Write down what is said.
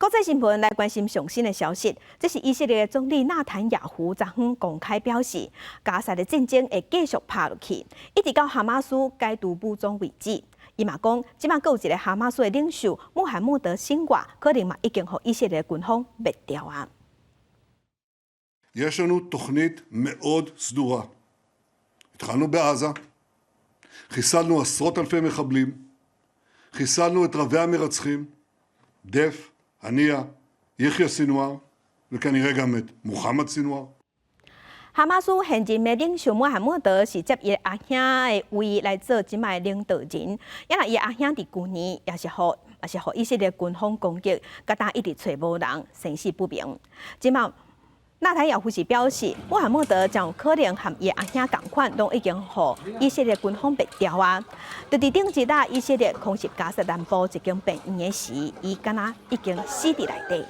國際新聞來關心上新的消息，這是以色列總理納坦雅胡昨昏公開表示，加薩的戰爭會繼續拍落去，一直到哈馬斯解除武裝為止。伊嘛講，這馬閣有一个哈馬斯的領袖穆罕默德·辛瓦，可能嘛已經予以色列軍方滅掉啊。 יש לנו תוכנית מאוד סדורה. התחלנו בעזה, חיסלנו עשרות אלפי מחבלים, חיסלנו את רבי המרצחים, דף, הנייה, יחיא סינואר, וכנראה גם את מוחמד סינואר. 哈馬斯現任的領袖穆罕默德是接伊阿兄的位來做這擺的領導人，啊若伊阿兄佇舊年也是予以色列軍方攻擊，佮今一直揣無人，生死不明。這擺納坦雅胡是表示，穆罕默德誠有可能和伊阿兄仝款，攏已經予以色列軍方滅掉啊！就佇頂一日，以色列空襲加薩南部一間病院的時，伊敢若已經死佇內底。